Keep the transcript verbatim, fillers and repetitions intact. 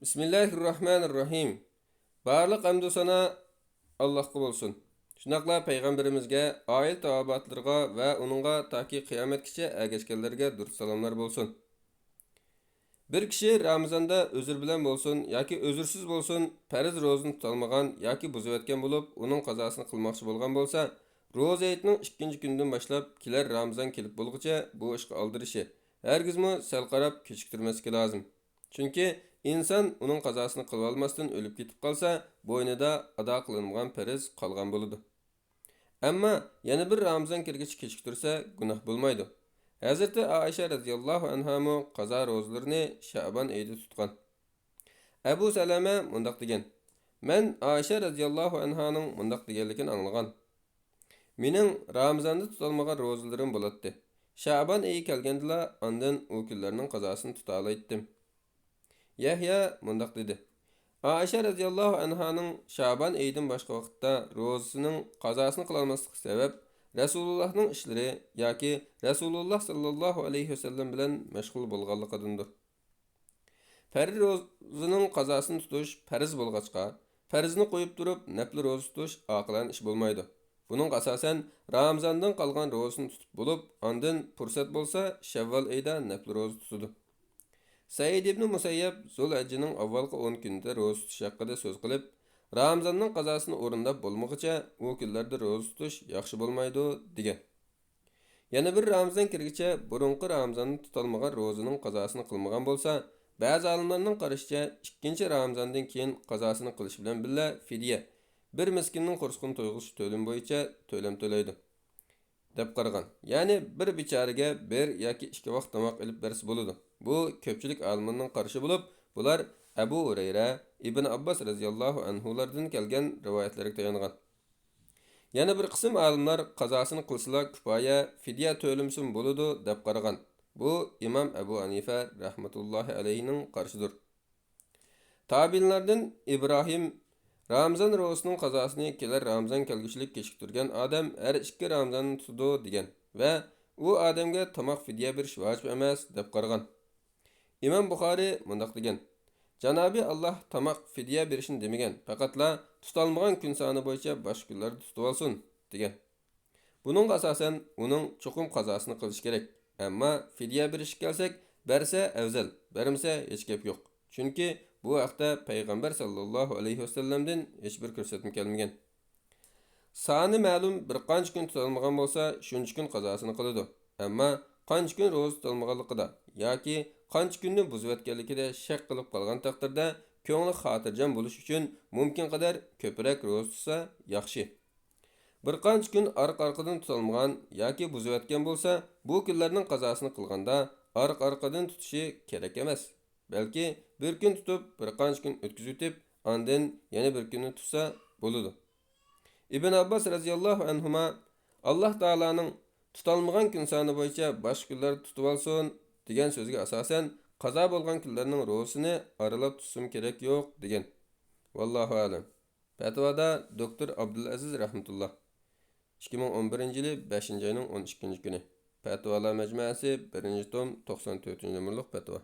بىسمىللاھىررەھمانىررەھىم. بارلىق ھەمدۇ سانا ئاللاھقا بولسۇن. شۇنداقلا پەيغەمبىرىمىزگە، ئائىلە تاۋابىئاتلىرىغا ۋە ئۇنىڭغا تاكى قىيامەتكىچە ئەگەشكەنلەرگە دۇرۇت سالاملار بولسۇن. بىر كىشى رامىزاندا ئۆزرى بىلەن بولسۇن ياكى ئۆزرىسىز بولسۇن، پەرز روزىنى تۇتالمىغان ياكى بۇزۇۋەتكەن بولۇپ، ئۇنىڭ قازاسىنى قىلماقچى بولغان بولسا، روزا ھېيتنىڭ ئىككىنچى كۈنىدىن باشلاپ كېلەر رامىزان كېلىپ بولغۇچە بۇ ئىشقا ئالدىرىشى، ھەرگىزمۇ سەل قاراپ كېچىكتۈرمەسلىكى لازىم. چۈنكى ئىنسان ئۇنىڭ قازاسىنى قىلىۋالماستىن ئۆلۈپ كېتىپ قالسا، بوينىدا ئادا قىلىنمىغان پەرز قالغان بولىدۇ. ئەمما يەنە بىر رامىزان كىرگىچە كېچىكتۈرسە، گۇناھ بولمايدۇ. ھەزرىتى ئائىشە رەزىياللاھۇ ئەنھامۇ قازا روزىلىرىنى شەئبان ئېيىدا تۇتقان. ئەبۇ سەلەمە مۇنداق دېگەن: مەن ئائىشە رەزىياللاھۇ ئەنھانىڭ مۇنداق دېگەنلىكىنى ئاڭلىغان. مېنىڭ رامىزاندا تۇتالمىغان روزىلىرىم بولاتتى. شەئبان ئېيى كەلگەندىلا ئاندىن ئۇ كۈنلەرنىڭ قازاسىنى تۇتالايتتىم. يەھيا مۇنداق دېدى: ئائىشە رەزىياللاھۇ ئەنھانىڭ شەئبان ئېيىدىن باشقا ۋاقىتتا روزىسىنىڭ قازاسىنى قىلالماسلىقى سەۋەب، رەسۇلۇللاھنىڭ ئىشلىرى ياكى رەسۇلۇللاھ ساللاللاھۇ ئەلەيھى ۋەسەللەم بىلەن مەشغۇل بولغانلىقىدىندۇر. پەرز روزىنىڭ قازاسىنى تۇتۇش پەرز بولغاچقا، پەرزنى قويۇپ تۇرۇپ نەپلى روزا تۇتۇش ئاقىلانە ئىش بولمايدۇ. بۇنىڭغا ئاساسەن، رامىزاندىن قالغان روزىسىنى تۇتۇپ بولۇپ، ئاندىن پۇرسەت بولسا شەۋۋال ئېيىدا نەپلى روزا تۇتىدۇ. سەئىد ئىبنى مۇسەييەب زۇلھەججىنىڭ ئاۋۋالقى ئون كۈنىدە روزا تۇتۇش ھەققىدە سۆز قىلىپ، رامىزاننىڭ قازاسىنى ئورۇنداپ بولمىغۇچە ئۇ كۈنلەردە روزا تۇتۇش ياخشى بولمايدۇ، دېگەن. يەنە بىر رامىزان كىرگىچە بۇرۇنقى رامىزاننى تۇتالمىغان روزىنىڭ قازاسىنى قىلمىغان بولسا، بەزى ئالىملارنىڭ قارىشىچە، ئىككىنچى رامىزاندىن كېيىن قازاسىنى قىلىش بىلەن بىللە فىدىيە، بىر مىسكىننىڭ قورسىقىنى تويغۇزۇش تۆلىمى بويىچە تۆلەم تۆلەيدۇ، دەپ قارىغان. يەنى بىر بىچارىگە بىر ياكى ئىككى ۋاق تاماق ئېلىپ بەرسە بولىدۇ. بۇ كۆپچىلىك ئالىملارنىڭ قارىشى بولۇپ، بۇلار ئەبۇ ھۇرەيرە، ئىبن ئابباس رەزىياللاھۇ ئەنھۇلاردىن كەلگەن رىۋايەتلەرگە تايانغان. يەنە بىر قىسىم ئالىملار قازاسىنى قىلسىلا كۇپايە، فىدىيە تۆلىمىسىمۇ بولىدۇ، دەپ قارىغان. بۇ ئىمام ئەبۇ ھەنىفە رەھمەتۇللاھى ئەلەيھىنىڭ قارىشىدۇر. تابىئىنلاردىن ئىبراھىم رامىزان روزىسىنىڭ قازاسىنى كېلەر رامىزان كەلگۈچىلىك كېچىكتۈرگەن ئادەم ھەر ئىككى رامىزاننى تۇتىدۇ، دېگەن ۋە ئۇ ئادەمگە تاماق فىدىيە بېرىش ۋاجىپ ئەمەس، دەپ قارىغان. ئىمام بۇخارىي مۇنداق دېگەن: جانابى ئاللاھ تاماق فىدىيە بېرىشنى دېمىگەن، پەقەتلا تۇتالمىغان كۈن سانى بويىچە باشقا كۈنلەردە تۇتۇۋالسۇن، دېگەن. بۇنىڭغا ئاساسەن، ئۇنىڭ چوقۇم قازاسىنى قىلىشى كېرەك. ئەمما فىدىيە بېرىشكە كەلسەك، بەرسە ئەۋزەل، بەرمىسە ھېچ گەپ يوق. چۈنكى بۇ ھەقتە پەيغەمبەر ساللاللاھۇ ئەلەيھى ۋەسەللەمدىن ھېچبىر كۆرسەتمە كەلمىگەن. سانى مەلۇم بىر قانچە كۈن تۇتالمىغان بولسا، شۇنچە كۈن قازاسىنى قىلىدۇ. ئەمما قانچە كۈن روزا تۇتالمىغانلىقىدا ياكى قانچە كۈننى بۇزۇۋەتكەنلىكىدە شەك قىلىپ قالغان تەقدىردە، كۆڭلى خاتىرجەم بولۇش ئۈچۈن مۇمكىنقەدەر كۆپرەك روزا تۇتسا ياخشى. بىر قانچە كۈن ئارقا-ئارقىدىن تۇتالمىغان ياكى بۇزۇۋەتكەن بولسا، بۇ كۈنلەرنىڭ قازاسىنى قىلغاندا ئارقا-ئارقىدىن تۇتۇشى كېرەك ئەمەس. بەلكى بىر كۈن تۇتۇپ، بىر قانچە كۈن ئۆتكۈزۈۋېتىپ، ئاندىن يەنە بىر كۈننى تۇتسا بولىدۇ. ئىبن ئابباس رەزىياللاھۇ ئەنھۇما، ئاللاھ تائالانىڭ «تۇتالمىغان كۈن سانى بويىچە باشقا كۈنلەردە تۇتۇۋالسۇن» دېگەن سۆزىگە ئاساسەن، قازا بولغان كۈنلەرنىڭ روزىسىنى ئارىلاپ تۇتسىمۇ كېرەك يوق، دېگەن. ۋاللاھۇ ئەلەم. پەتىۋادا دوكتور ئابدۇلئەزىز رەھمەتۇللا. ئىككى مىڭ ئون بىرىنچى يىلى بەشىنچى ئاينىڭ ئون ئىككىنچى كۈنى. پەتىۋالار مەجمۇئەسى، بىرىنچى توم، توقسان تۆتىنچى نومۇرلۇق پەتىۋا.